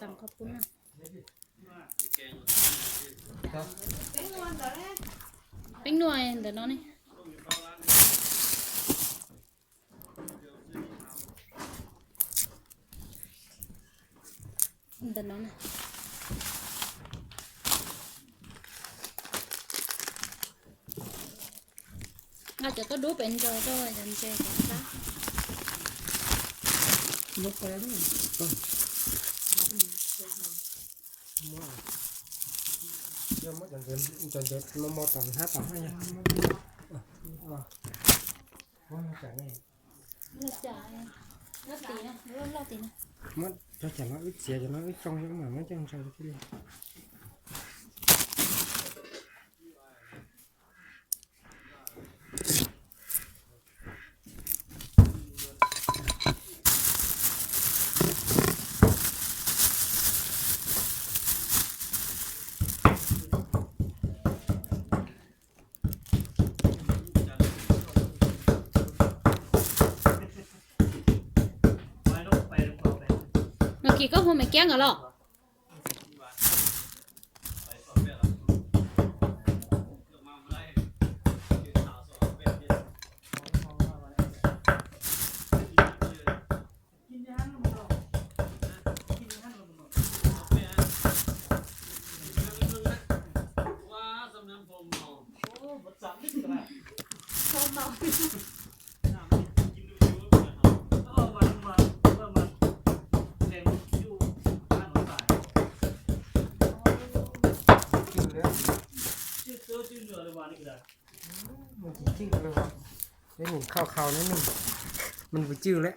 Tam qhov pub na. Peeb nuaj ntawm no ne. Ntawm no na. Nqa cov tuaj dub pem ntsa rau cov ntses cov plab. Cov ntses mos mos tom hnab tom hnab. Muab cov cam no wb txiav, cov no wb tsoo, wb mam muab coj ntsaws thiaj li. Nws kis koj hu me kiab nkawd los. Nws tsis cwj li, nws khaus khaus nws, nws mus cwj lawm.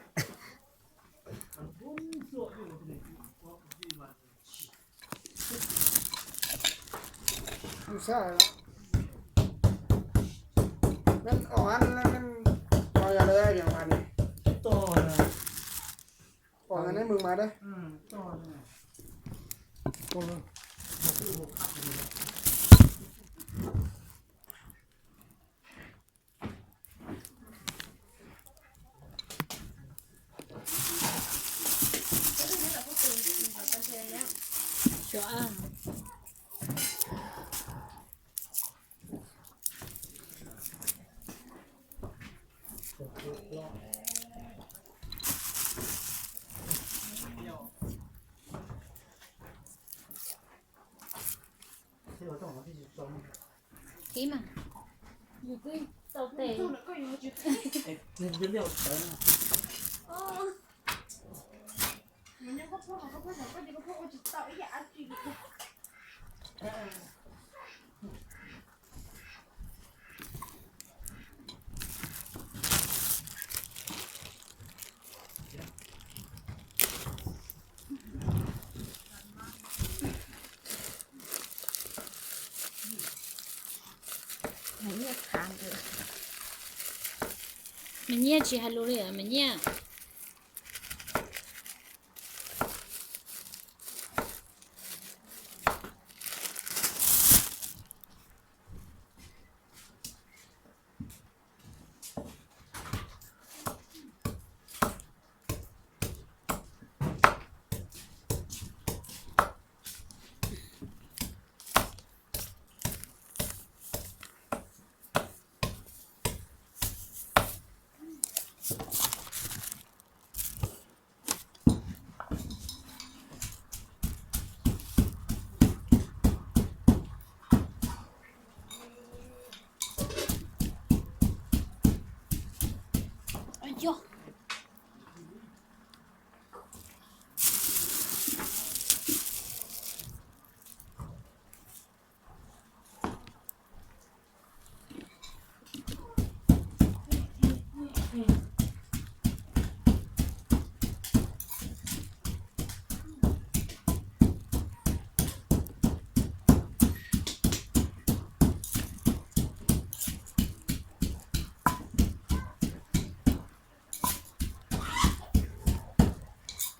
Ib mas, yus twb tau tes. Me nyiaj tsis hais lus li me nyiaj.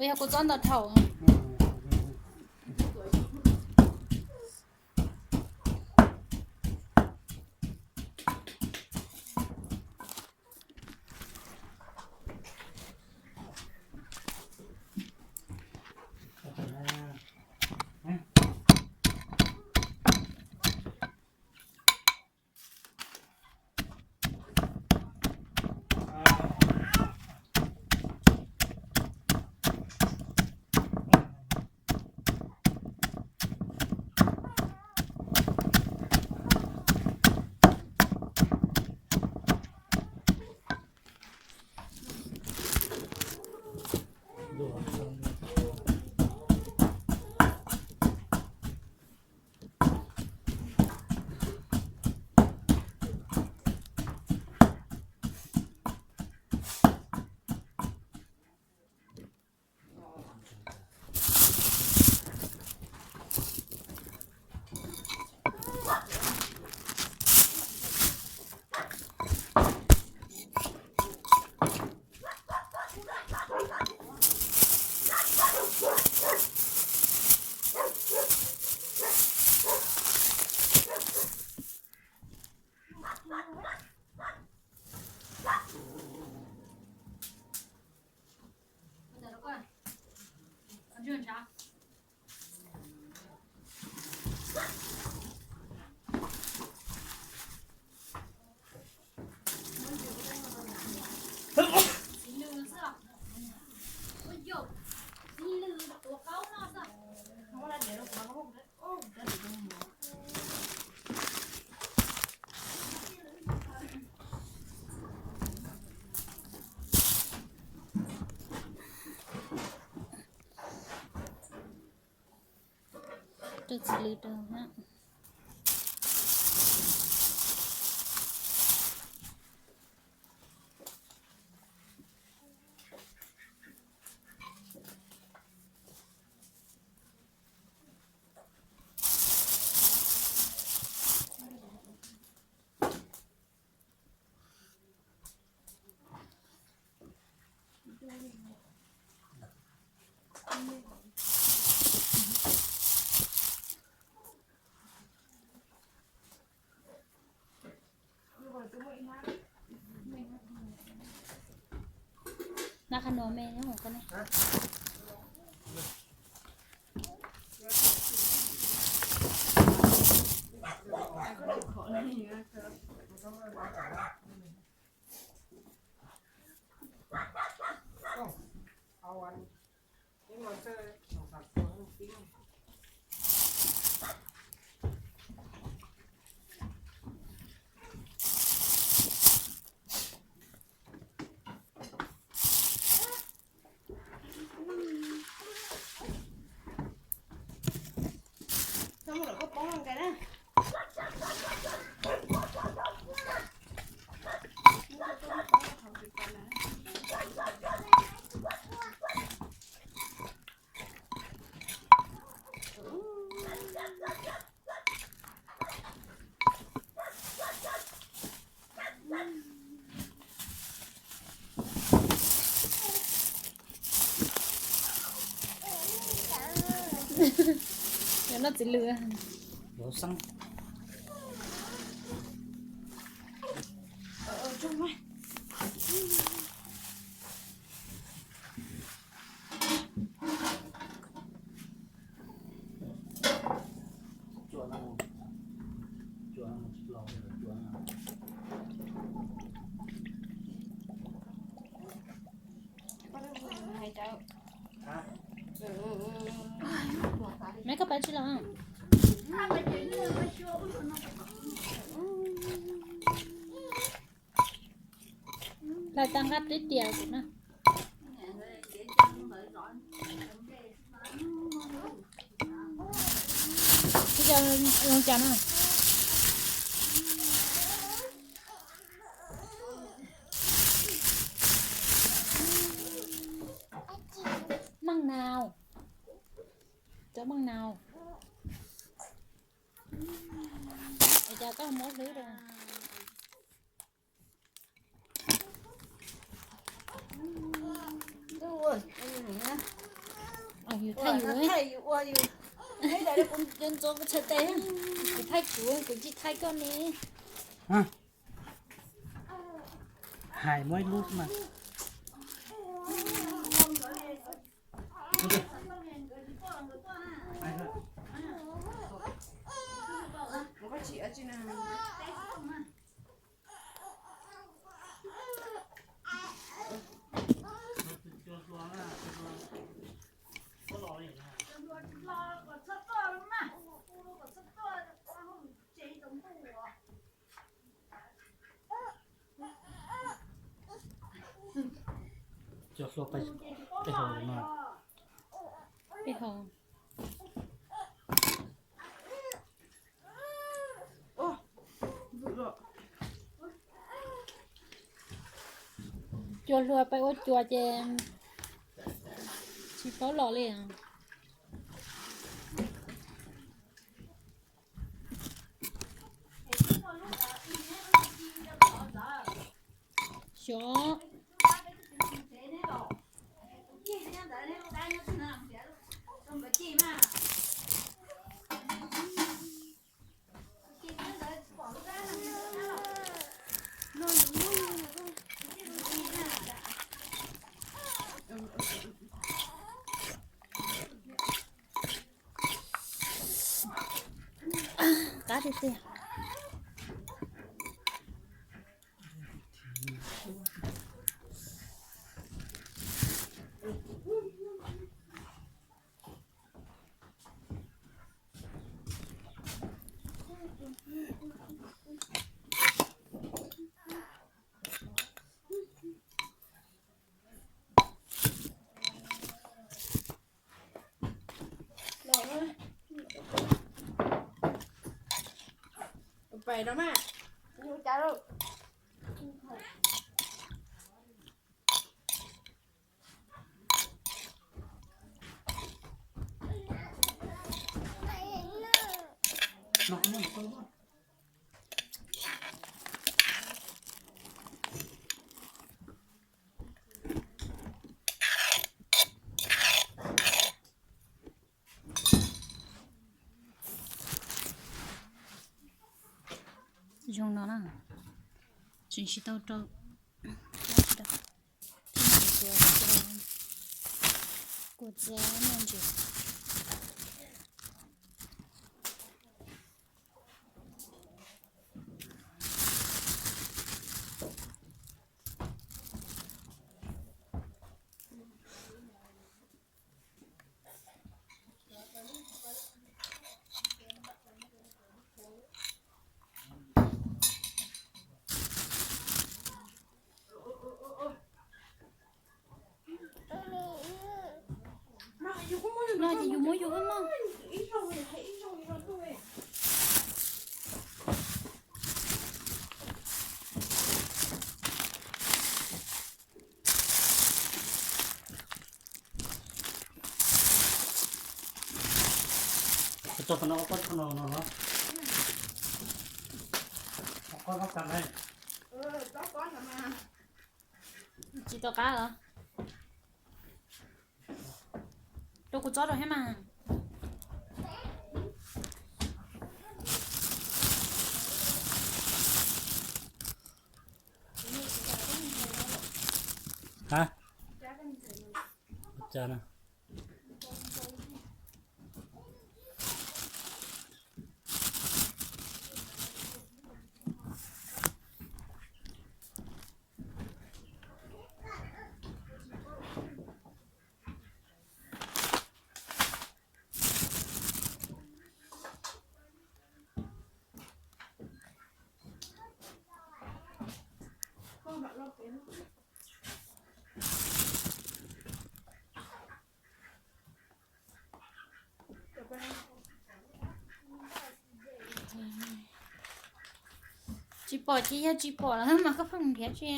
Yog kuv txob ntau dhau. Rau txiv lws rau na. Nab qha nua me nyob hauv koj ne. Noj txiv lws. Yuav xeeb. Maiv, koj pab tsis los? Lawv tau nqa twb tias na. Twb tias zoo cas na? Meej nau. Cov meej nau. Es cas koj muab hlwb rau. Yus thaij yus, yus ua yus, ntxuav kuv txhais tes, kuv thaij kuv, kuv tsis thaij koj ne. Hais muab ib lub mas. Cua hlua peb hau no. Peb hau. Cua hlua peb ua cua ces tsis paub los li. Xyov. tiag tiag. Pais no mas, ua cas lauj? Zoo no na, tseem tsis tau rau. Kua txiv no ntsis. No ces yus muab yus maj maj. Tso qhov no, ob qhov no no los. Ob qhov no kam ne. Tsis tau qab los? Rau kuv txob rau thiab mas. Hab? Cas na. Tsis pom ces yog tsis pom lawm mas koj pheej nrhiav tsi.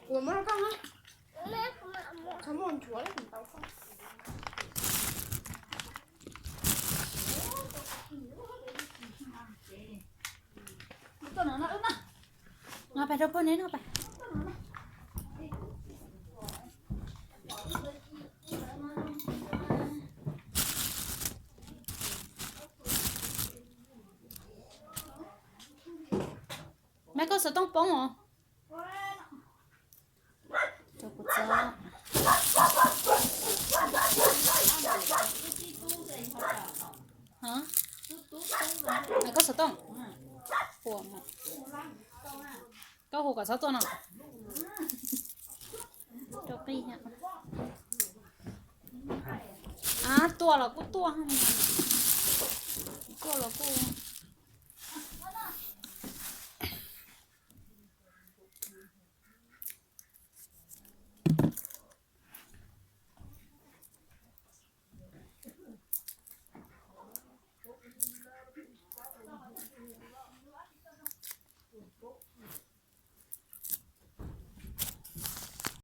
Ua muab rau koj na. Txhob muaj nchuav li tau koj. No pais rau pog neb no pais. Maiv, koj xov tooj poob os. Rau kuv txob. Hab? Maiv, koj xov tooj. Ua, koj hu kom txhob tuaj no. Rau qij. Ab, tuaj los kuj tuaj, tuaj los kuj